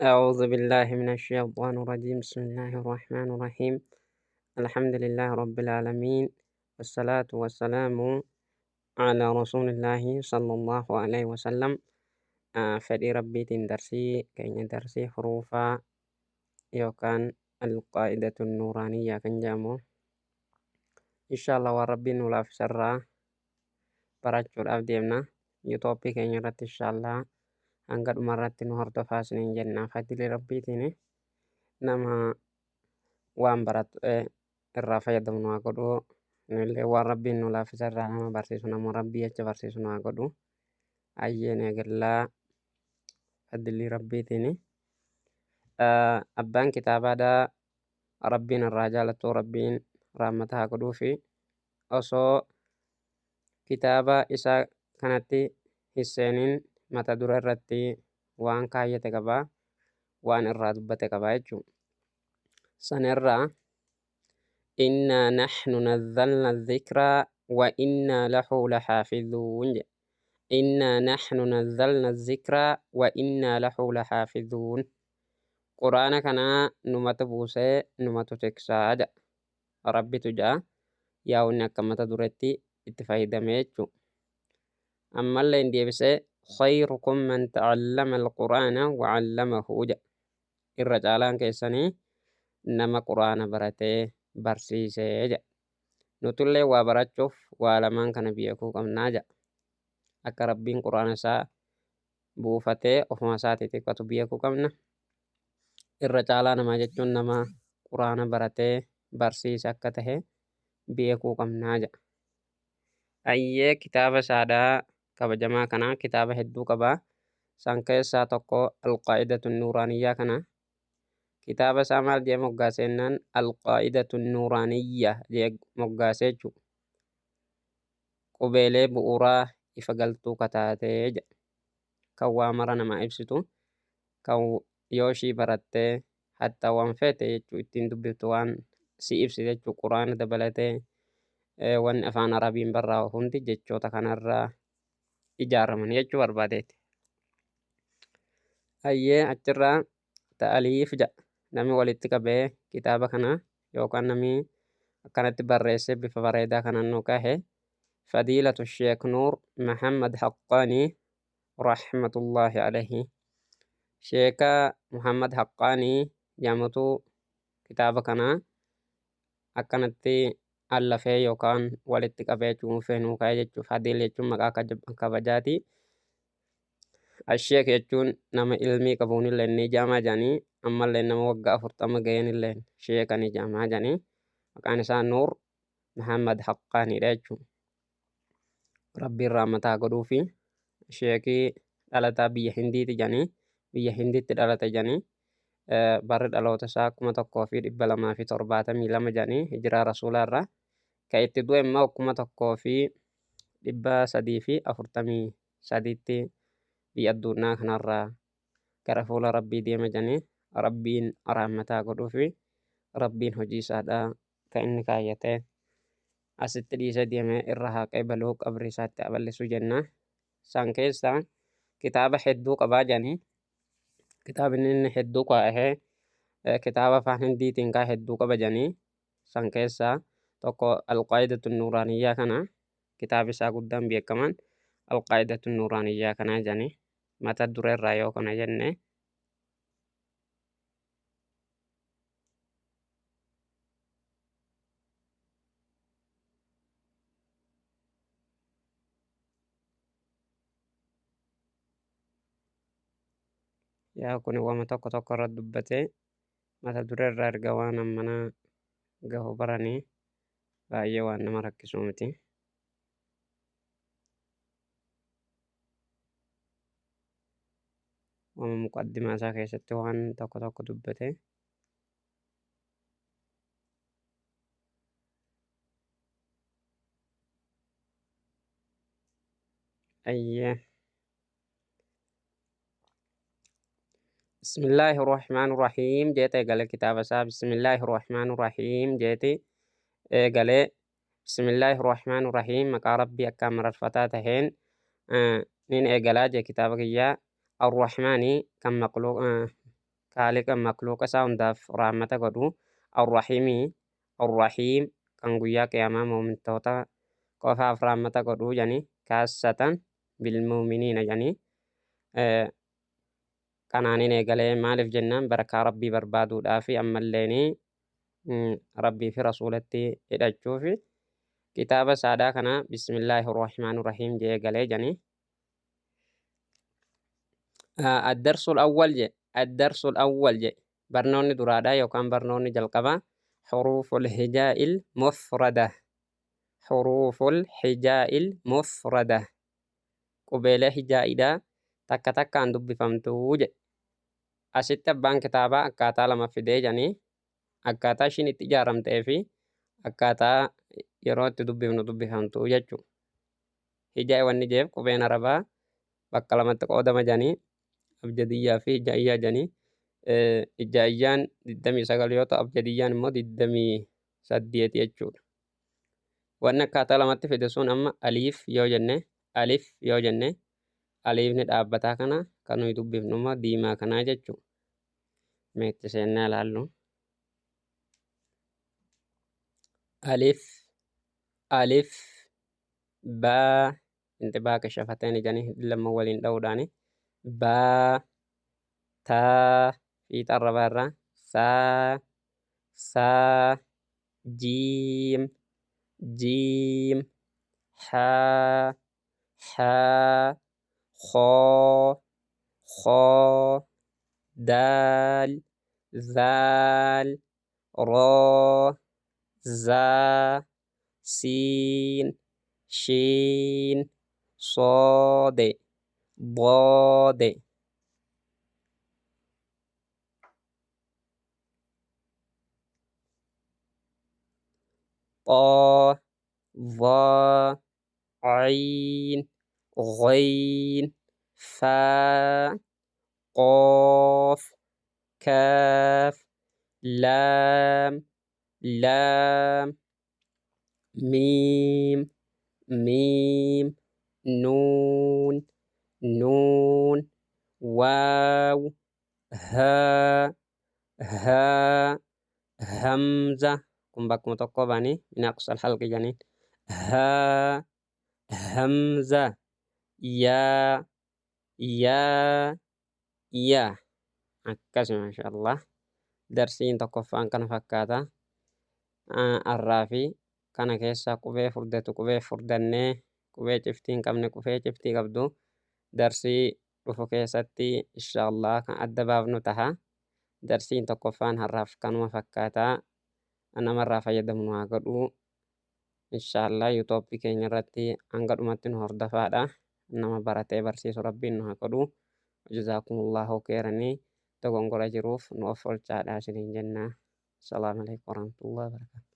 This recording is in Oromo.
أعوذ بالله من الشيطان الرجيم. بسم الله الرحمن الرحيم. الحمد لله رب العالمين، والصلاة والسلام على رسول الله صلى الله عليه وسلم. Fedhii rabbiitiin darsii keenya darsii huruufaa yookaan alqaa'idatu nuuraaniyyaa kan jedhamu inshallah waan rabbiin nu laafisarraa barachuudhaaf deemna. Yuutooppii keenya irratti inshallah hanga dhuma irratti nu hordofaa isiniin jenna. Fadilii rabbiitiin nama waan baratu irraa fayyadamu nu haa godhu. Nullee waan rabbiin nu laafisarraa nama barsiisu, nama rabbii jecha barsiisu nu haa godhu. Ayyeen eegallaa fadilii rabbiitiin. Abbaan kitaabaadhaa rabbiin irraa jaalatu, rabbiin rahmata haa godhuufi, osoo kitaaba isaa kanatti hin seenin mata dure irratti waan kaayyate qabaa, waan irraa dubbate qabaa jechuudha. Sanirraa innaa nahnu nazzalna dhikraa wa innaa lahu lahaafizuun jedhe. Innaa nahnu nazzalna dhikraa wa innaa lahu lahaafizuun. Quraana kanaa numatu buusee numatu tiksaa jedha. Rabbitu jedha. Yaa inni akka mata duretti itti fayyadame jechuudha. Ammallee hin deebisee khayrukum man ta'allama alquraana wa 'allamahu jedha. Irra caalaan keessanii nama quraana baratee barsiisee jedha. Nutullee waa barachuuf waa lamaan kana beekuu qabnaa jedha. Akka rabbiin quraana isaa buufatee ofuma isaatii xiqqatu beekuu qabna. Irra caalaa namaa jechuun nama quraana baratee barsiise akka tahe beekuu qabnaa jedha. Ayyee kitaaba isaadhaa kabajamaa kana kitaaba hedduu qabaa. San keessaa tokko alqaa'idatu nuuraaniyyaa kana. Kitaaba isaa maal jee moggaasennaan alqaa'idatu nuuraaniyyaa jee moggaasee jechuudha. Qubeelee bu'uuraa ifa galtuu kataatee jedha. Kan waa mara namaa ibsitu, kan yoo ishii barattee hatta waan feete jechuu ittiin dubbiftu waan si ibsite jechuu quraana dabalatee wanni afaan arabiin barraa'u hundi jechoota kanarraa ijaaraman jechuu barbaadeeti. Hayyee achirraa ta'aliif jedha. Namni walitti qabee kitaaba kana yookaan namni akkanatti barreessee bifa bareedaa kanaan nu kahe Fadiilatu Sheek Nuur Muhammad Haqqaanii rahmatullahi alayhi. Sheeka Muhammad Haqqaanii jedhamutu kitaaba kana akkanatti allafee yookaan walitti qabee cuunfee nuu kaa'e jechuudha. Fadiil jechuun maqaa kabajaati. Asheek jechuun nama ilmii qabuunillee ni jaamaa jedhanii, ammallee nama waggaa 40 ga'eenillee sheeka ni jaamaa jedhanii, maqaan isaa Nuur Muhammad Haqqaaniidha jechuudha. Rabbiin rahmataa godhuufi sheekii dhalataa biyya Hindiiti jedhanii, biyya Hindiitti dhalate jedhanii, barri dhaloota isaa 1272 jedhanii hijiraa rasuulaa irraa, kan itti du'e immoo 1343tti biyya addunyaa kanarraa gara fuula rabbii deema jedhanii, rabbiin rahmataa godhuufi rabbiin hojii isaadhaa kan inni kaayyate asitti dhiisee deeme irra haa qeebaluu, qabrii isaatti haa bal'isu jenna. San keessa kitaaba hedduu qabaa jedhanii, kitaabni inni hedduu kaa'ee kitaaba afaan hindiitiin kaa'e hedduu qaba jedhanii, san keessa tokko alqaa'idatu nuuraaniyyaa kana, kitaaba isaa guddaan beekaman alqaa'idatu nuuraaniyyaa kana jedhanii. Mata dureerraa yoo kana jenne yaa kun wama tokko tokko irra dubbate mata dureerraa erga waan ammana gahu baranii baay'ee waan nama rakkisuu miti. Wama muqaddimaa isaa keessatti waan tokko tokko dubbate. Ayyee. Bismillaahi Rahmaan Rahiim jeete eegale kitaaba isaa. Bismillaahi Rahmaan Rahiim jeeti eegale. Bismillaahi Rahmaan Rahiim, maqaa rabbii akkaan mararfataa taheen nin eegalaa jee kitaaba kiyyaa. Arrahmaani kan maqluuq Kaaliqa makluuqa isaa hundaaf rahmata godhu, arrahiimii, arrahiim kan guyyaa qiyaamaa muumintoota qofaaf rahmata godhu jedhanii, kaassatan bilmuuminiina jedhanii kanaaniin eegalee. Maaliif jennaan barakaa rabbii barbaaduudhaa fi ammallee rabbii fi rasuulatti hidhachuufi kitaaba saadaa kana bismillaahi rahmaani rahiim jee eegalee jedhanii. الدرس الأول جي، الدرس الأول جي، برنوني درادا يوكان برنوني جلقبا، حروف الهجاء المفردة، حروف الهجاء المفردة، قبيلة هجائدا takka takkaan dubbifamtuu jedhe. Asitti abbaan kitaabaa akkaataa lama fidee jedhanii, akkaataa ishiin itti ijaaramtee fi akkaataa yeroo itti dubbifnu dubbifamtuu jechuudha. Hijaa wanni jeef qubeen arabaa bakka lamatti qoodama jedhanii, abjadiyyaa fi hijaa'iyyaa jedhanii. Hijaa'iyyaan 29 yoo ta'u abjadiyyaan immoo 28 jechuudha. Wanni akkaataa lamatti fide sun amma aliif yoo jenne, alif yoo jenne, aliifni dhaabbataa kana kan nuyi dubbifnu immoo diimaa kanaa jechuudha. Meetti seennaa ilaallu. Alif, alif, baa, intibaaqa shafateen ijanii lama waliin dha'uudhaani, baa, taa, fiixa arrabaa irraa, saa, saa, jiim, jiim, haa, haa, خا، خا، دال، ذال، را، زا، سين، شين، صاد، ضاد، طا، ظا، عين، غين، فاء، قاف، كاف، لام، لام، ميم، ميم، نون، نون، واو، ها، ها، همزة kun bakkuma tokko bani min aqsal halqi jedhaniin, haa, hamza, yaa, yaa, yaa. Akkasuma maashaallah darsiin tokkoffaan kana fakkaata. Arraa fi kana keessa qubee furdatu qubee furdannee, qubee ciftii hin qabne qubee ciftii qabdu darsii dhufu keessatti inshaallah kan adda baafnu taha. Darsiin tokkoffaan har'aaf kanuma fakkaata. Namarraa fayyadamu haa godhu. Inshaallah yuutuubii keenya irratti hanga dhumatti nu hordofaadha. Nama baratee barsiisu rabbiin nu haa godhu. Jazaakumullahu kheeranii, dogongora jiruuf nu of olchaadha isiniin jenna. Salaamu alaikum warahmatullahi wabarakatuh.